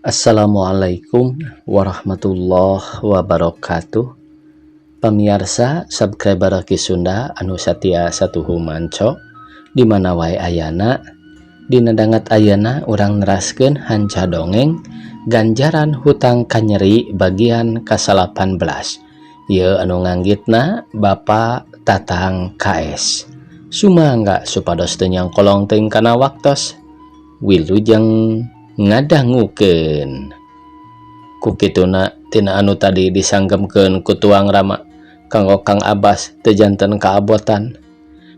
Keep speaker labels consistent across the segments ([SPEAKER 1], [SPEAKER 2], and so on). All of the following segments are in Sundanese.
[SPEAKER 1] Assalamualaikum warahmatullahi wabarakatuh. Pamiarsa subscriber Ki Sunda anu satia satuhu manco di mana wae ayana, dina danget ayeuna urang neraskeun hanca dongeng Ganjaran Hutang Kanyeri bagian ka-18. Ieu anu nganggitna Bapak Tatang KS. Sumangga supados teu nyangkolong teuing kana waktos. Wilujeng ngadangukeun. Ku kituna tina anu tadi disanggemkeun ku tuang rama kanggo Kang Abbas teu janten kaabotan.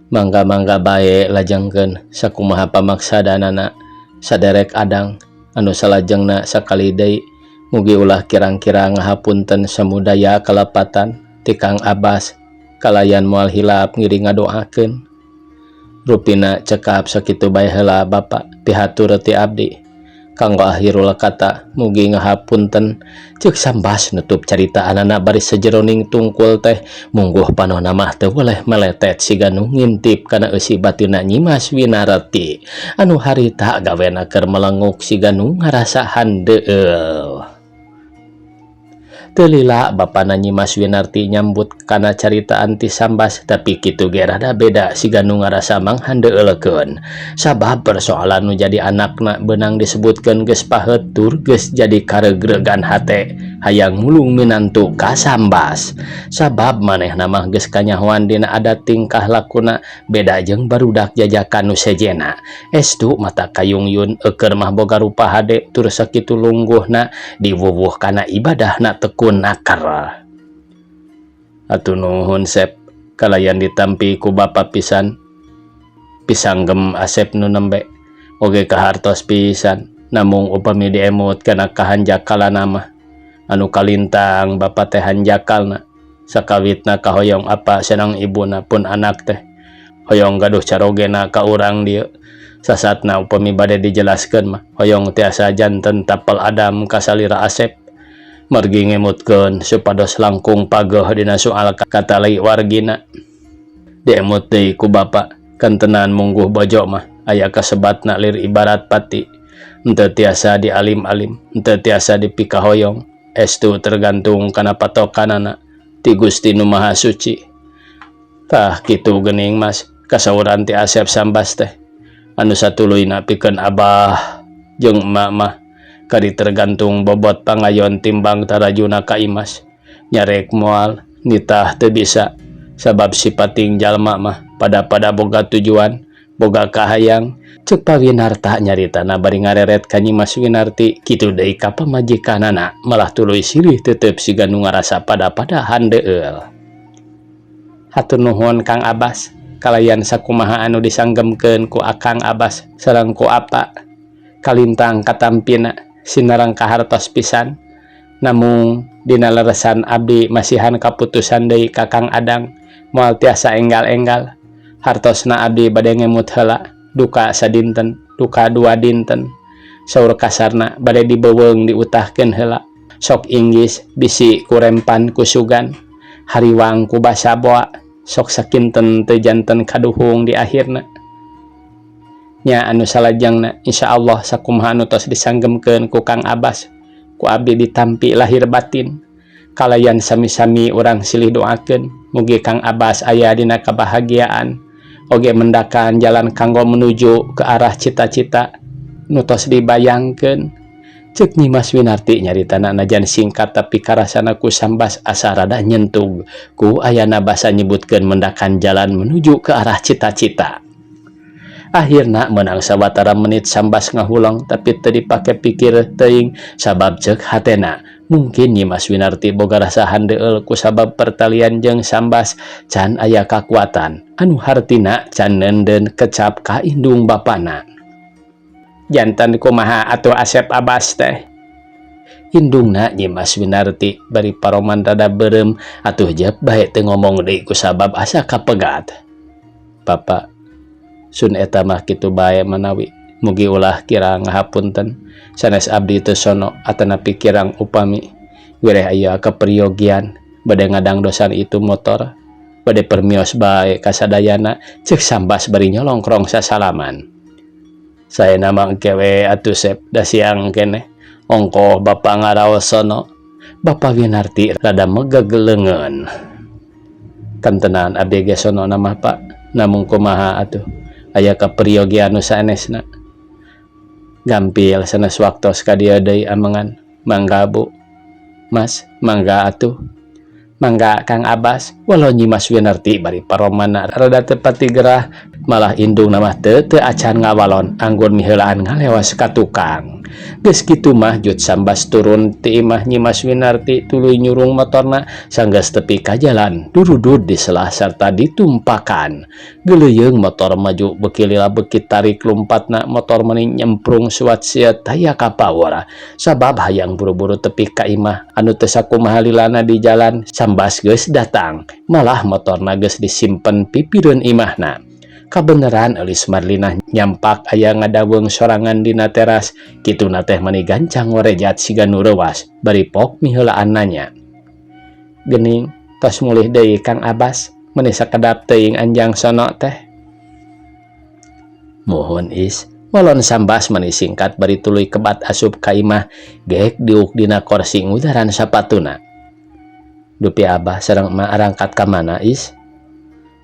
[SPEAKER 1] Mangga-mangga bae lajengkeun sakumaha pamaksadanana saderek adang anu salajengna sakali deui mugi ulah kirang-kirang ngahapunten samudaya kalepatan ti Kang Abbas kalayan moal hilap ngiring ngadoakeun. Rupina cekap sakitu bae heula, Bapak, pihatur ti abdi. Kanggo akhirul kata mugi ngahapunten, ceuk Sambas nutup caritaanana bari sajeroning tungkul teh mungguh panona mah teu weleh meletet siga nu ngintip kana eusi batinna Nyimas Winarti anu harita gawena keur melenguk siga nu ngarasa handeueul. Teu lila bapana Nyimas Winarti nyambut kana caritaan ti Sambas, tapi kitu ge rada beda siga nu ngarasa manghandeueulkeun sabab persoalan nu jadi anakna beunang disebutkeun geus paheut tur geus jadi kareugregan hate hayang mulung minantu ka Sambas, sabab manehna mah geus kanyahoan dina adat tingkah lakuna beda jeung barudak jajakan nu sejena. Estu mata kayungyun eukeun mah boga rupa hade tur sakitu lungguhna diwuwuh kana ibadahna tekun akar. Atuh nuhun, Sep, kalayan ditampi ku bapa pisan, pisanggem Asep nu nembe oge kahartos pisan. Namung upami diemut kana kahanjakalana mah anu kalintang bapa teh hanjakalna sakawitna kahoyong apa senang ibuna pun anak teh hoyong gaduh carogena ka urang dieu. Sasatna upami bade dijelaskeun mah hoyong tiasa janten tapel adam kasalira Asep margi ngemutkeun supados langkung pageuh dina soal katali wargina. Diemut deui ku bapa, kantenan mungguh bojo mah aya kasebatna lir ibarat pati, henteu tiasa dialim-alim, henteu tiasa dipikahoyong, estu tergantung kana patokanana ti Gusti Nu Maha Suci. Tah kitu geuning, Mas, kasauran ti Asep Sambas teh anu satuluyna pikeun abah jeung emak mah kari tergantung bobot pangayon timbang tarajuna ka Imas. Nyarek moal, nitah teu bisa, sabab sipating jalma mah pada-pada boga tujuan, boga kahayang, ceuk Pa Winarta nyaritana bari ngareret ka Nyimas Winarti, kitu deui ka pamajikanana malah tuluy silih tetep siga nu ngarasa pada-pada handeueul. Hatur nuhun, Kang Abbas, kalayan sakumaha anu disanggemkeun ku Akang Abbas sareng ku apa kalintang katampina sinareng kahartos pisan. Namung dina leresan abdi masihan kaputusan deui ka Kang Adang moal tiasa enggal-enggal. Hartosna abdi bade ngemut heula duka sadinten, duka dua dinten, saur kasarna bade dibeuweung diutahkeun heula. Sok inggis bisi kurempan ku sugan, hariwang ku basa boa, sok sakinten teu janten kaduhung di akhirna nya. Anu salajengna insyaallah sakumaha anu tos disanggemkeun ku Kang Abbas ku abdi ditampi lahir batin kalayan sami-sami urang silih doakeun mugi Kang Abbas aya dina kebahagiaan oge mendakan jalan kanggo menuju ke arah cita-cita nu tos dibayangkeun, ceuk Nyimas Winarti nyaritana najan singkat tapi karasana ku Sambas asa rada nyentug ku ayana basa nyebutkeun mendakan jalan menuju ke arah cita-cita. Akhirna menang sawatara menit Sambas ngahuleng, tapi teu dipake pikir teuing sabab ceuk hatena mungkin Nyimas Winarti boga rasa handeueul ku sabab pertalian jeung Sambas can aya kakuatan anu hartina can neundeun kecap ka indung bapana. Janten kumaha atuh Asep Abbas teh? Indungna Nyimas Winarti bari paroman rada beureum atuh jep bae teu ngomong deui ku sabab asa kapegat. Bapak sun eta mah kitu bae manawi mugi ulah kirang ngahapunten sanes abdi teu sono atanapi kirang upami wireh aya kaperyogian bade ngadangdosan itu motor bade permios bae kasadayana, ceuk Sambas bari nyolongkrong sasalaman. Saena mah engke we atuh, Sep, da siang keneh. Ongkoh bapa ngaraos sono. Bapa Winarti rada megeg leungeun. Kantenan abdi ge sono na mah pa, namung kumaha atuh aya kaperyogian nu sanesna. Gampil sanes waktos ka dieu deui amengan. Mangga bu. Mas, mangga atuh. Mangga Kang Abbas, walau Nyimas Winarti bari paromana rada teu pati gerah, malah indungna mah teu teu acan ngawalon anggun miheulaan ngalewas ka tukang. Geus kitu mah jut Sambas turun ti imah Nyimas Winarti tuluy nyurung motorna sanggeus tepi ka jalan durudud diselah sarta ditumpakan. Geuleuyeung motor maju beuki lila beuki tarik lumpatna motor meni nyemprung suat sieut taya ka paur. Sabab hayang buru-buru tepi ka imah anu teu sakumaha lilana di jalan Sambas geus datang malah motorna geus disimpen pipireun imahna. Kabeneran Eulis Marlinah nyampak aya ngadaweung sorangan dina teras kituna teh mani gancang warejat siga nu reuwas bari pok miheulaan nanya. Geuning tos mulih deui Kang Abbas meni sakedap teuing anjang sono teh. Muhun Is, walon Sambas mani singkat bari tuluy kebat asup ka imah gek diuk dina korsi ngudaran sapatuna. Dupi Abah sareng emak arangkat ka mana Is?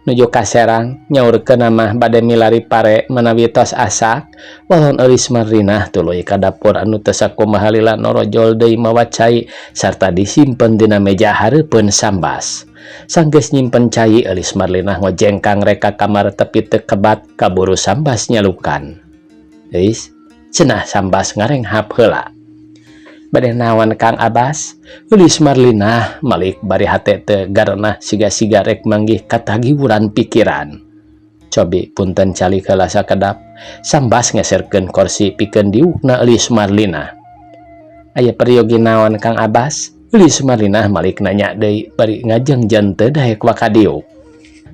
[SPEAKER 1] Nuju ka Serang nyaurkeun mah bade milari pare manawi tos asak. Walon Eulis Marlinah tuluy ka dapur anu teu sakumaha lila norojol deui mawa cai sarta disimpen dina meja hareupeun Sambas. Sanggeus nyimpen cai Eulis Marlinah ngojengkang rek ka kamar tepi teu kebat kaburu Sambas nyalukan. Eis, cenah Sambas ngarenghap heula. Bade naon Kang Abbas? Eulis Marlinah malik bari hate teu garenah siga-siga rek manggih katagiwuran pikiran. Cobi punten calik heula sakedap. Sambas ngeserkeun korsi pikeun diukna Eulis Marlinah. Aya peryogi naon Kang Abbas? Eulis Marlinah malik nanya deui bari ngajengjen teu daek wakadiuk.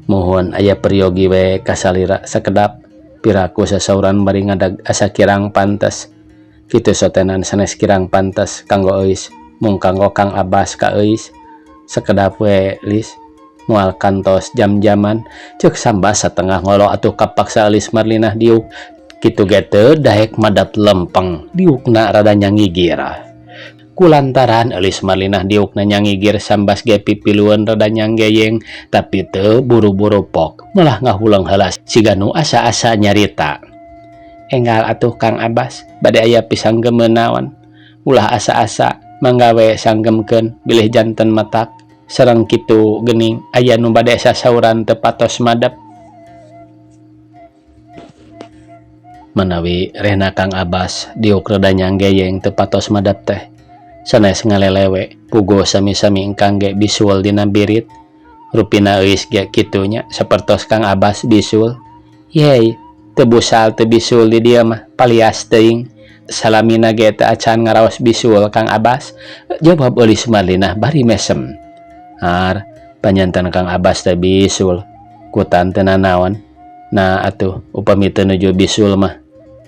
[SPEAKER 1] Muhun aya peryogi we kasalira sakedap. Piraku sasauran bari ngadag asa kirang pantes. Kitu sotenan sanes kirang pantes kanggo Euis mung kanggo Kang Abbas ka Euis. Sakedap we Lis, moal kantos jam-jaman ceuk Sambas satengah ngolo atuh kapaksa Eulis Marlinah diuk. Kitu ge teu daek madat lempeng diukna rada nyangigir. Kulantaran Eulis Marlinah diukna nyangigir Sambas ge pipilueun rada nyanggeyeng tapi teu buru-buru pok malah ngahuleng heula siga nu asa-asa nyarita. Enggal atuh Kang Abbas bade aya pisanggemeun naon ulah asa-asa mangga we sanggemkeun bilih janten matak sareng kitu geuning aya nu bade sasauran teu patos madep. Manawi rehna Kang Abbas diuk rada nyanggeyeng teu patos madep teh sanes ngalelewe puguh sami-sami engkang ge bisul dina birit rupina euis ge kitu nya sapertos Kang Abbas bisul. Yey teu busal teu bisul di dieu mah palias teuing salamina ge teu acan ngaraos bisul Kang Abbas jawab Eulis Marlinah bari mesem. Har panyanten Kang Abbas teh bisul kutan teu nanaon nah atuh upami teu nuju bisul mah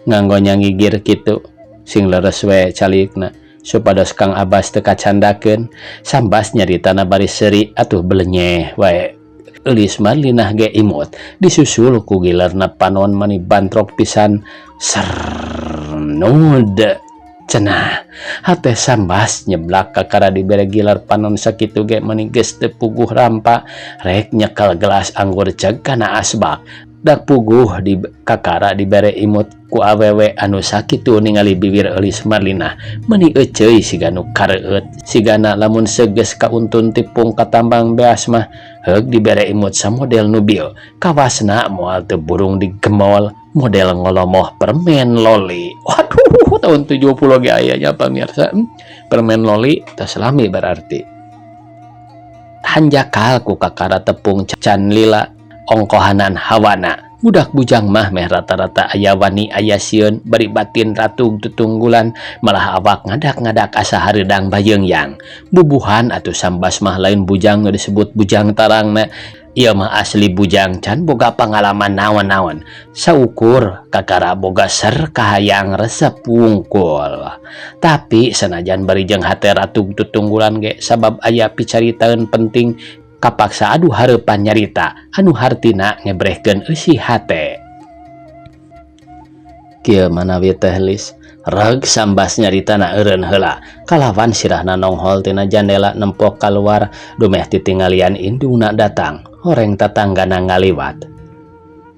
[SPEAKER 1] nganggo nyangigir kitu sing leres we calikna supados Kang Abbas teu kacandakeun. Sambas nyaritana bari seuri atuh belenyeh wae. Eulis Marlinah ge imut disusul ku gilerna panon mani bantrok pisan sernud cenah hate Sambas nyeblak kakara dibere giler panon sakitu ge mani geus teu puguh rampa rek nyekel gelas anggur ceg kana asbak dak puguh di kakara dibere imut ku awewe anu sakitu ningali bibir Eulis Marlinah meni euceuy siga nu kareueut sigana lamun seugeus kauntun tipung katambang beas mah heug dibere imut samodel nu bieu kawasna moal teu burung digemol model ngolomoh permen loli. Waduh, tahun 70 ge aya nya pamirsa. Permen loli tos lami berarti. Hanjakal ku kakara tepung can lila ongkohanan hawana. Budak bujang mah meh rata-rata aya wani aya sieun bari batin ratug tutunggulan malah awak ngadak-ngadak asa hareudang bayeungyang. Bubuhan atuh Sambas mah lain bujang nu disebut bujang tarangna. Ieu mah asli bujang can boga pangalaman naon-naon. Saukur kakara boga ser kahayang resep wungkul. Tapi sanajan bari jeung hate ratug tutunggulan ge sabab aya picaritaeun penting kapaksa adu hareupan nyarita anu hartina ngebrehkeun eusi hate. Kieu manawi teh Lis, Reg Sambas nyaritana eureun heula kalawan sirahna nonghol tina jandela nempok kaluar dumeh titinggalian indungna datang horeng tatanggana ngaliwat.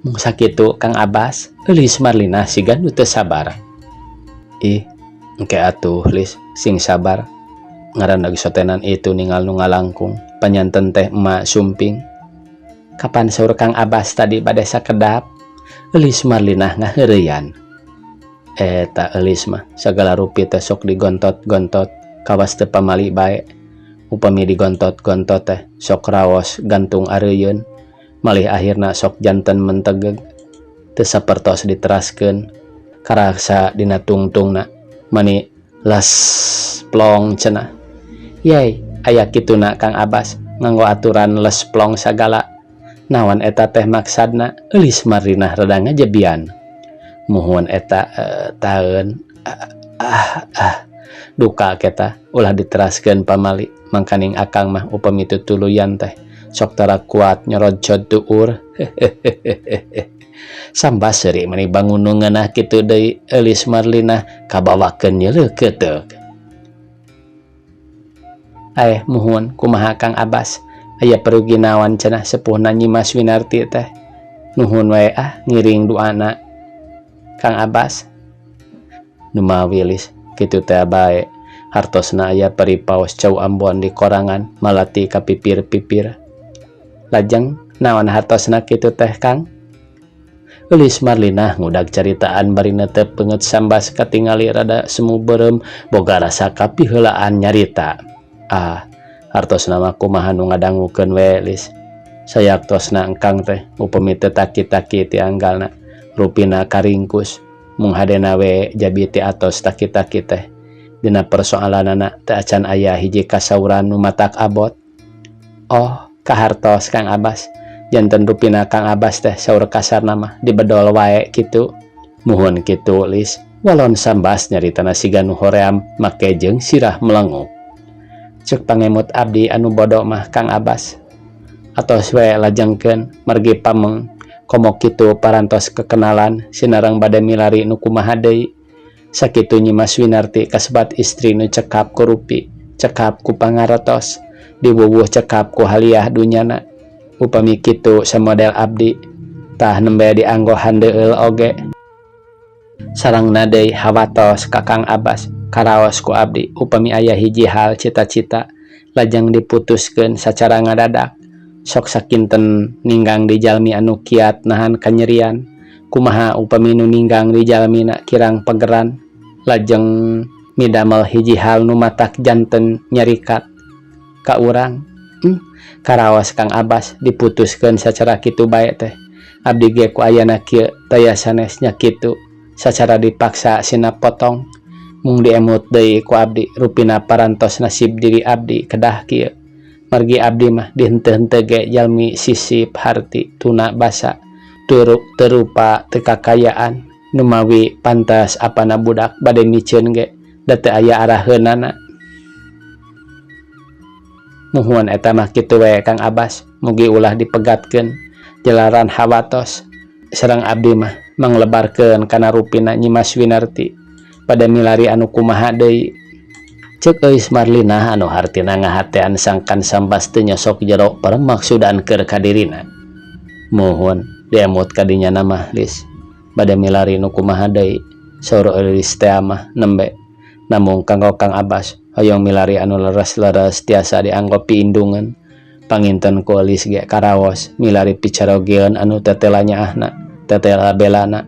[SPEAKER 1] Mung sakitu Kang Abbas, Eulis Marlina siga nu teu sabar. Ih, engke atuh Lis, sing sabar. Ngaranna ge sotenan itu ningal nu ngalangkung, panyanten teh emak sumping. Kapan saur Kang Abbas tadi bade sakedap? Eulis Marlinah ngaheureuyan. Eta Eulis mah sagala rupi teh sok digontot-gontot kawas teu pamali bae. Upami digontot-gontot teh sok raos gantung areuyeun, malih akhirna sok janten mentegeg. Teu sapertos diteraskeun karasa dina tungtungna mani les plong cenah. Yey, aya kituna Kang Abbas nganggo aturan les plong sagala. Naon eta teh maksadna? Eulis Marlinah rada ngajebian. Muhun eta taeun ah ah duka kita ulah diteraskeun pamali mangkaning akang mah upami tutuluyan teh sok tara kuat nyorocod tuur. Sambas seuri mani bangun nu ngeunah kitu deui Eulis Marlinah kabawakeun nyeuleuh keuteuk. Aeh muhun kumaha Kang Abbas aya perugi naon cenah sepuhna Nyimas Winarti teh. Nuhun wae ah ngiring duana Kang Abbas. Numawi Lis kitu teh bae hartosna aya peripaos cau Ambon di korangan malati ka pipir-pipir. Lajeng naon hartosna kitu teh Kang? Eulis Marlinah ngudag caritaan bari neuteup beungeut Sambas katingali rada semu beureum boga rasa kapiheulaan nyarita. Ah, hartosna mah kumaha nu ngadangukeun we Lis. Sayaktosna engkang teh upami teu taki-taki ti anggalna rupina karingkus mung hadena we jabi ti atos taki-taki teh. Dina persoalanana teu acan aya hiji kasauran nu matak abot. Oh, kahartos Kang Abbas. Janten rupina Kang Abbas teh saur kasarna mah dibedol wae kitu. Muhun kitu Lis. Walon Sambas nyaritana siga nu hoream make jeung sirah melenguk. Ceuk pangemut abdi anu bodo mah Kang Abbas. Atos we lajengkeun margi pameng komo kitu parantos kekenalan sinareng bade milari nu kumaha deui. Sakitu Nyimas Winarti kasebat istri nu cekap ku rupi, cekap ku pangarotos, diwuwuh cekap ku haliah dunyana. Upami kitu samodel abdi tah nembe dianggo handeueul oge. Sarengna deui hawatos ka Kang Abbas karaos ku abdi upami aya hiji hal cita-cita lajeng diputuskeun sacara ngadadak. Sok sakinten ninggang di jalmi anu kiat nahan kanyerian. Kumaha upami nu ninggang di jalmina kirang pegeran lajeng midamel hiji hal nu matak janten nyarikat ka urang. Karaos Kang Abbas diputuskeun sacara kitu bae teh. Abdi ge ku ayana kieu taya sanes nya kitu sacara dipaksa sina potong. Mung diemut deui ku abdi rupina parantos nasib diri abdi kedah kieu. Margi abdi mah dihenteu-henteu ge jalmi sisip harti tuna basa terupa teu kakayaan numawi pantas apana budak bade miceun ge da teu aya araheunana. Muhun eta mah kitu we Kang Abbas mugi ulah dipegatkeun jalaran hawatos. Sareng abdi mah manglebarkeun kana rupina Nyimas Winarti pada milari anu kumaha deui. Ceuk Euis Marlinah anu hartina ngahatean sangkan Sambas teu nyosok jero permaksudan keur ka dirina. Muhun diemut ka dinya mah Lis bade milari nu kumaha deui saur Eulis teh mah nembe. Namung kanggo Kang Abbas hoyong milari anu leres-leres tiasa dianggo piindungan. Panginten ku Eulis ge karaos milari picarogeun anu tetela nyaahna tetela belana.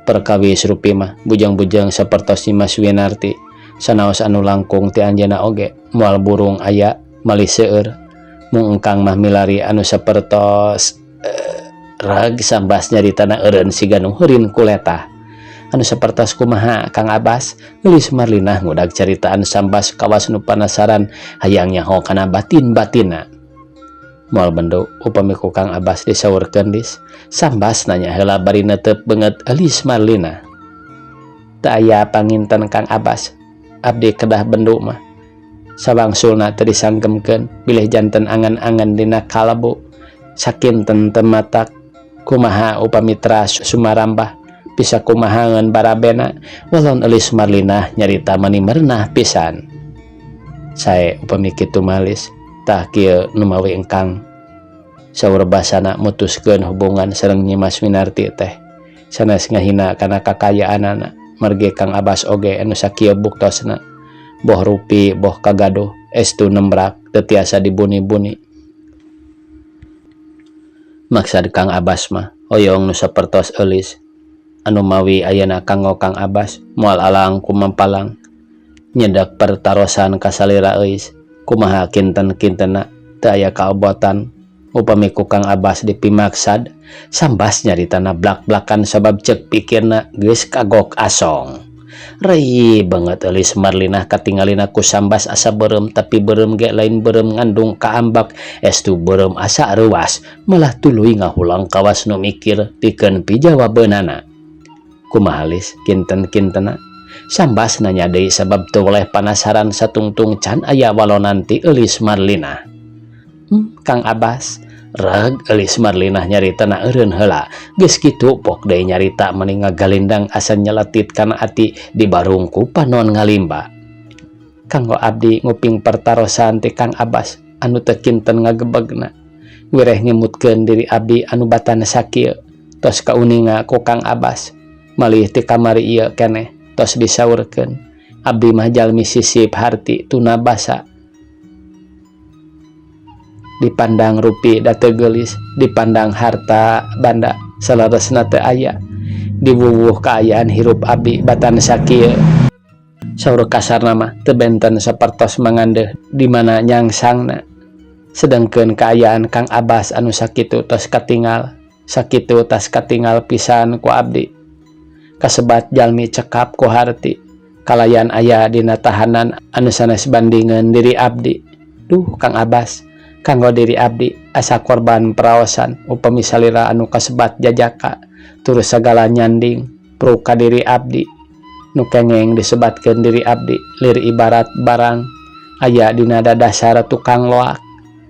[SPEAKER 1] Perkawis rupi mah bujang-bujang sapertos Nyimas Winarti sanaos anu langkung ti anjeunna oge moal burung aya malih seueur. Mung engkang mah milari anu sapertos rag Sambas nyaritana eureun siga nu heurin kuletah. Anu sapertos kumaha Kang Abbas? Eulis Marlinah ngudag caritaan Sambas kawas nu panasaran hayang nyaho kana batin-batinna. Moal bendo upami ku Kang Abbas disaurkeun Lis. Sambas nanya heula bari neuteup beungeut Eulis Marlinah. Teu aya panginten Kang Abbas, abdi kedah bendu mah. Sawangsulna teu disanggemkeun bilih janten angan-angan dina kalebu. Sakinten teu matak kumaha upami teras sumarambah Bisa kumahangeun barabena walon Elis Marlinah nyarita mani merenah pisan. Sae upami kitu mah Lis, tah kieu nu mawi engkang. Saur basana mutuskeun hubungan sareng Nyi Mas Winarti teh sanes ngahina kana kakayaanana margi Kang Abas oge anu sakieu buktosna boh rupi boh kagaduh estu nembrak teu tiasa dibuni-buni. Maksad Kang Abas mah hoyong nu sapertos Eulis anu mawi ayeuna kanggo Kang Abas moal alang kumampalang nyedek pertarosan ka salira Euis kumaha kinten-kintenna teu aya kaobotan upami ku Kang Abas dipimaksad sambas nyaritana blak-blakan sabab ceuk pikirna geus kagok asong. Rei banget Eulis Marlinah katingalina ku sambas asa beureum tapi beureum ge lain beureum ngandung kaambak estu beureum asa reuas malah tuluy ngahulang kawas nu mikir pikeun pijawabeunana. Kumaha Lis kinten-kintenna? Sambas nanya deui sabab teu weleh panasaran satungtung can aya walonan ti Eulis Marlinah. Hmm, Kang Abas, reg Eulis Marlinah nyaritana eureun heula. Geus kitu pok deui nyarita mani ngagalindang asa nyeletit kana ati dibarung ku panon ngalimba. Kanggo abdi nguping pertarosan ti Kang Abas anu teu kinten ngagebegna. Wireh ngemutkeun diri abdi anu batan sakieu tos kauninga ku Kang Abas. Malih ti kamari ieu keneh tos disaurkeun. Abdi mah jalmi sisip harti tuna basa. Dipandang rupi da teu geulis, dipandang harta banda saleresna teu aya. Diwuwuh kaayaan hirup abdi batan sakieu. Saur kasarna mah teu benten sapertos mangandeuh di mana nyangsangna. Sedengkeun kaayaan Kang Abas anu sakitu tos katingal, sakitu tas katingal pisan ku abdi. Kasebat jalmi cekap ku harti, kalayan aya dina tahanan anu sanes bandingeun diri abdi. Duh Kang Abas, kanggo diri abdi asa korban peraosan upami salira anu kasebat jajaka turus sagala nyanding pruk ka diri abdi. Nu kengeng disebatkeun diri abdi lir ibarat barang aya dina dadasar tukang loak.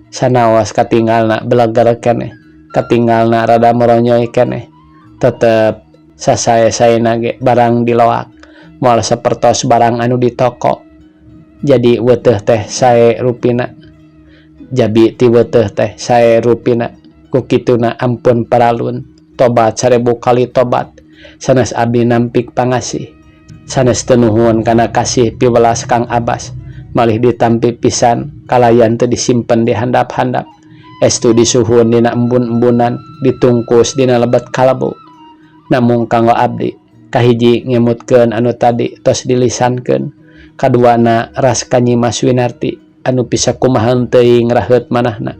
[SPEAKER 1] Sanaos katingalna beleger keneh, katingalna rada moronyoy keneh, tetep sasae-saena ge barang diloak moal sapertos barang anu di toko. Jadi weuteuh teh sae rupina, jabi ti weuteuh teh sae rupina. Ku kituna ampun paralun, tobat sarebu kali tobat sanes abdi nampik pangasih, sanes teu nuhun kana kasih piwelas Kang Abas. Malih ditampi pisan kalayan teu disimpen di handap-handap, estu disuhun dina embun-embunan, ditungkus dina lebet kalebu. Namung kanggo abdi kahiji ngemutkeun anu tadi tos dilisankeun, kaduana ras ka Nyi Mas Winarti anu bisa kumaha teuing raheut manahna.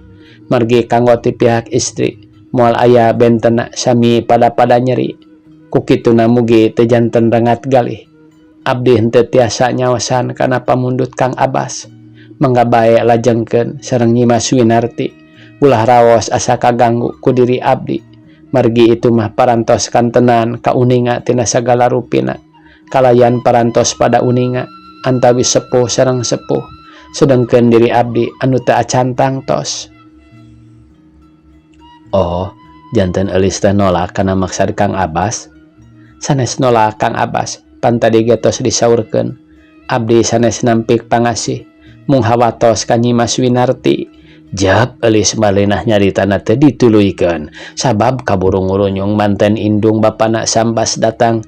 [SPEAKER 1] Margi kanggo ti pihak istri moal aya bentena sami pada-pada nyeri. Ku kituna mugi teu janten rengat galih. Abdi henteu tiasa nyaosan kana pamundut Kang Abas. Mangga bae lajengkeun sareng Nyi Mas Winarti, ulah raos asa kaganggu ku diri abdi. Margi itu mah parantos kantenan kauninga tina sagala rupina, kalayan parantos pada uninga antawis sepuh sareng sepuh, sedengkeun diri abdi anu teu acan tangtos. Oh, janten Eulis teh nolak kana maksad Kang Abas? Sanes nolak Kang Abas, pan tadi ge tos disaurkeun. Abdi sanes nampik pangasih, mung hawatos ka Nyi Mas Winarti. Jep Eulis Marlinah nyaritana teu dituluykeun sabab kaburu ngurunyung manten indung bapana Sambas datang.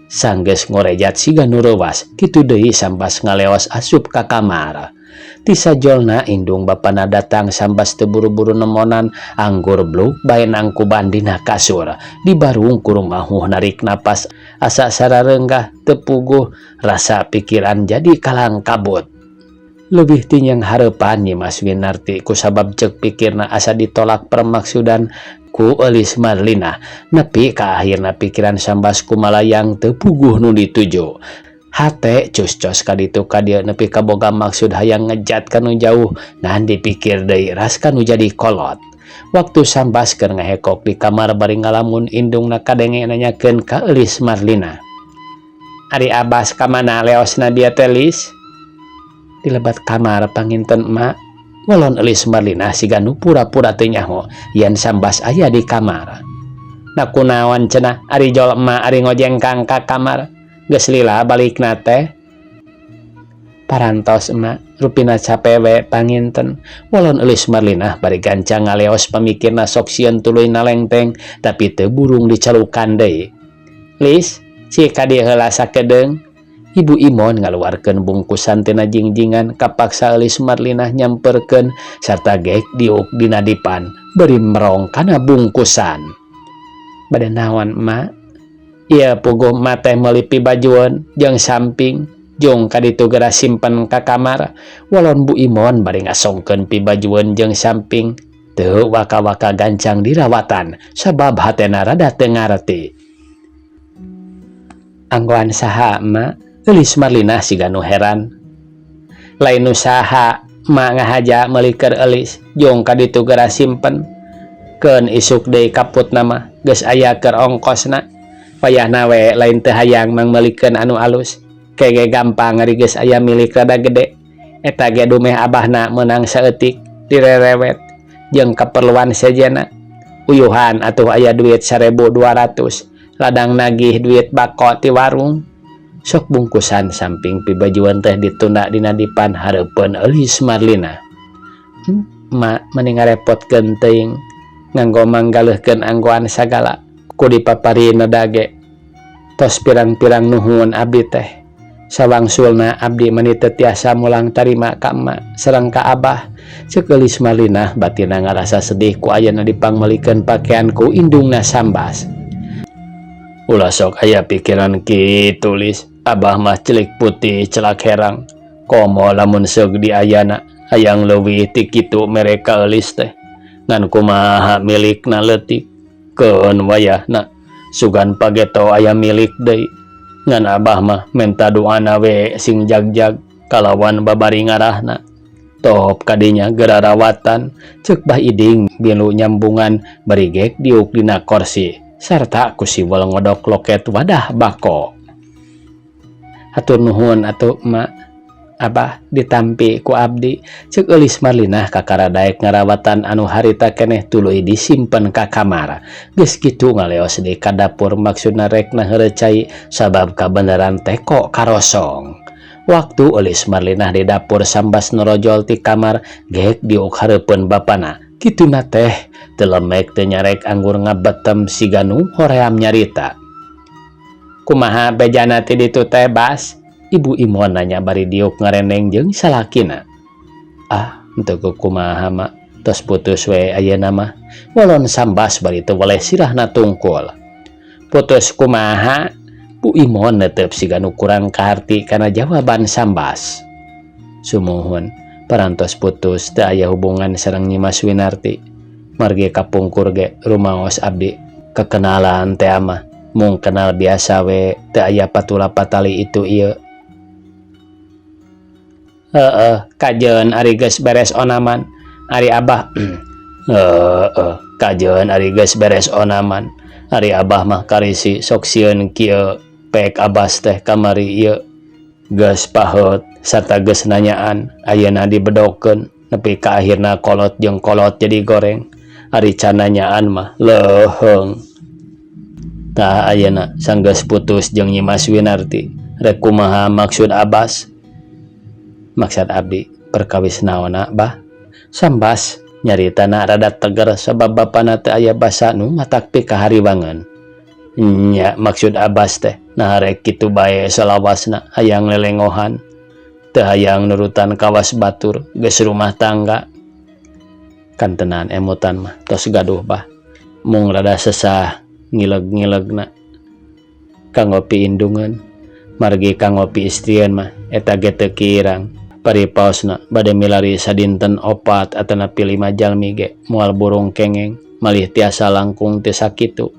[SPEAKER 1] Sanggeus ngorejat siga nu reuwas, kitu deui Sambas ngaleos asup ka kamar. Ti sajolna indung bapana datang Sambas teu buru-buru nemonan anggur bluk bae nangkuban dina kasur. Dibarung ku rumahuh narik napas asa sarareunggah teu puguh rasa pikiran jadi kalang kabut. Leuwih ti nyanghareupan Nyi Mas Winarti kusabab ceuk pikirna asa ditolak permaksudan ku Eulis Marlinah nepi ka akhirna pikiran Sambas kumalayang teu puguh nu dituju. Hate cus-cos ka ditu ka dieu nepi ka boga maksud hayang ngejat ka nu jauh ngan dipikir deui ras ka nu jadi kolot. Waktu Sambas keur ngahekok di kamar bari ngalamun indungna kadenge nanyakeun ka Eulis Marlinah. Ari Abas ka mana leosna dieu teh Lis? Di lebat kamar panginten emak. Walon Eulis Marlinah siga nu pura-pura teu nyaho yen Sambas aya di kamar. Da kunaon cenah ari jol emak ari ngojengkang ka kamar geus lila balikna teh. Parantos emak, rupina cape we panginten. Walon Eulis Marlinah bari gancang ngaleos pamikirna sok sieun tuluy nalengteng tapi teu burung dicalukan deui. Lis, cik ka dieu heula sakedeung. Ibu Imon ngaluarkeun bungkusan tina jingjingan kapaksa Eulis Marlinah nyamperkeun sarta gek diuk dina dipan bari merong kana bungkusan. Bade naon emak? Ieu puguh emak teh meuli pibajueun jeung samping jung ka ditu geura simpen ka kamar. Walon Bu Imon bari ngasongkeun pibajueun jeung samping teu waka-waka gancang dirawatan sabab hatena rada teu ngarti. Anggoan saha emak? Eulis Marlinah siga nu heran. Lain nu saha, emak ngahaja meuli keur Eulis, jung ka ditu geura simpen. Keun isuk deui kaputna mah, geus aya keur ongkosna. Wayahna we lain teu hayang mangmeulikeun anu alus. Ke ge gampang ari geus aya milik rada gede. Eta ge dumeh abahna meunang saeutik, direrewet jeung kaperluan sejenna. Uyuhan atuh aya duit 1200, ladang nagih duit bako ti warung. Sok bungkusan samping pibajuan teh ditunda dina dipan hareupeun Eulis Marlina. Mak meni ngarepotkeun teuing nganggo manggaleuhkeun anggoan sagala ku dipapari noda ge. Tos pirang-pirang nuhun abdi teh. Sawangsulna abdi meni teu tiasa mulang tarima ka emak sareng ka abah. Ceuk Eulis Marlina batinna ngarasa sedih ku ayana dipangmeulikeun pakean ku indungna Sambas. Ulah sok aya pikiran kitu Lis. Abah mah celik putih celak herang. Komo lamun seug di ayana hayang leuwih ti kitu mere ka Eulis teh. Ngan kumaha milikna leutik. Keun wayahna sugan pageto aya milik deui. Ngan abah mah menta doana we sing jagjag kalawan babari ngarahna. Top kadinya geura rawatan ceuk Bah Iding milu nyambungan bari gek diuk dina korsi sarta ku siwel ngodok loket wadah bako. Hatur nuhun atuh emak. Abah ditampi ku abdi ceuk Eulis Marlinah kakara daek ngarawatan anu harita keneh tuluy disimpen ka kamar. Geus kitu ngaleos deui ka dapur maksudna rek naheureuh cai sabab kabeneran teko karosong. Waktu Eulis Marlinah di dapur Sambas norojol ti kamar gek diuk hareupeun bapana. Kituna teh teu lemek teu nyarek anggur ngabetem siga nu hoream nyarita. Kumaha bejana ti ditu teh Bas? Ibu Imon nanya bari diuk ngarendeng jeung salakina. Ah, henteu kumaha mak, tos putus we ayeuna mah. Walon Sambas bari teu weleh sirahna tungkul. Putus kumaha? Bu Imon netep siga nu kurang kaharti kana jawaban Sambas. Sumuhun, parantos putus teu aya hubungan sareng Nyimas Winarti. Margi kapungkur ge rumaos abdi kekenalan teh mah mung kenal biasa we teu aya patula patali itu ieu. Heeh, kajeun ari geus beres onaman. Ari abah heeh, kajeun ari geus beres onaman. Ari abah mah karisi sok sieun kieu pek abas teh kamari ieu. Geus paheut sarta geus nanyaan ayeuna dibedokeun nepi ka akhirna kolot jeung kolot jadi goreng. Ari can nanyaan mah leuheung. Tah ayeuna sanggeus putus jeung Nyimas Winarti. Rek kumaha maksud Abas? Maksud abdi perkawis naonna bah? Sambas nyaritana rada teger sabab bapana teu aya basa nu matak pikahariwangan. Nya maksud Abas teh nah rek kitu bae salawasna hayang lelengohan. Teu hayang nurutan kawas batur geus rumah tangga. Kantenan emutan mah tos gaduh bah. Mung rada sesah ngileg-ngilegna kanggo piindungeun margi kanggo piistrieun mah eta ge teu kirang paripaosna bade milari sadinten 4 atanapi 5 jalmi ge moal burung kengeng malih tiasa langkung teu sakitu.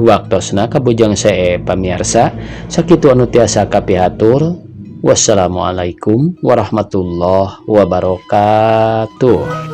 [SPEAKER 1] Waktosna kabujeng see pamiarsa sakitu anu tiasa kapihatur. Wassalamualaikum warahmatullahi wabarakatuh.